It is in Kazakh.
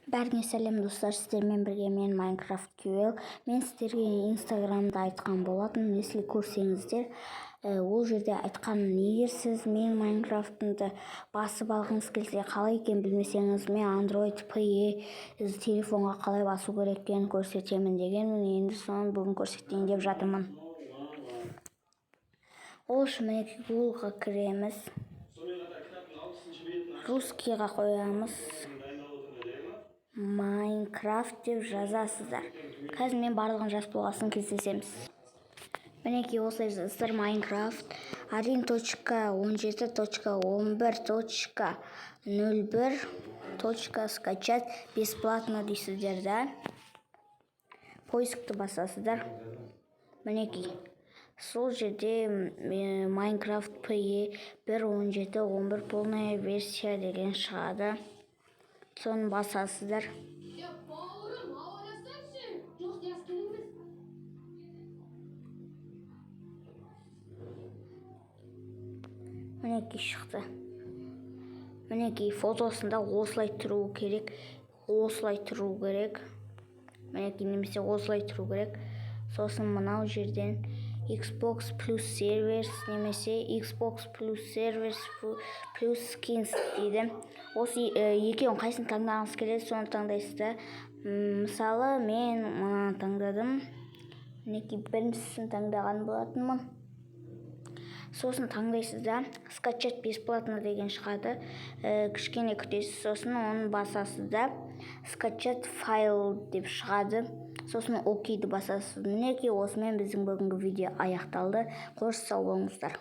Бәріңе сәлем, достар! Сіздермен бірге мен, Майнкрафт QL. Мен сіздерге Инстаграмда айтқан болатын, если көрсеңіздер, ол жерде айтқан: егер сіз менің Майнкрафтымды басып алғыңыз келсе, қалай екенін білмесеңіз, мен Android PE телефонға қалай басу керек екенін көрсетемін дегенмін. Енді соны бүгін көрсетейін деп жатырмын. Ол үшін, мінекей, Гуглға кіреміз, русский ға қоямыз, «Майнкрафт» деп жазасыздар. Қазір мен барлығын жазып болғасын кездесеміз. Мінекей, осылай жазасыздар: Майнкрафт 1.17.11.01 точка скачать бесплатно дейсіздер да, поиск ті басасыздар. Мінекей, сол жерде «Майнкрафт PE 1.17.11 полная версия» деген шығады, соны басасыздар. Е, бауырым, хабарлассаңшы. Жоқ, Диас, керек емес. Мінекей, шықты. Мінекей, фотосында осылай тұру керек, осылай тұру керек, мінекей, немесе осылай тұру керек. Сосын мынау жерден Xbox плюс серверс немесе Xbox плюс серверс плюс skins дейді. Осы екеуін қайсысын таңдағыңыз келеді, соны таңдайсыз да. Мысалы, мен мынаны таңдадым, мінекей, біріншісін таңдаған болатынмын. Сосын таңдайсыз да, «Скачать бесплатно» деген шығады. Кішкене күтесіз, сосын оны басасыз да, «Скачать файл» деп шығады, сосын «Окей» ді басасыз. Мінекей, осымен біздің бүгінгі видео аяқталды. Қош, сау болыңыздар.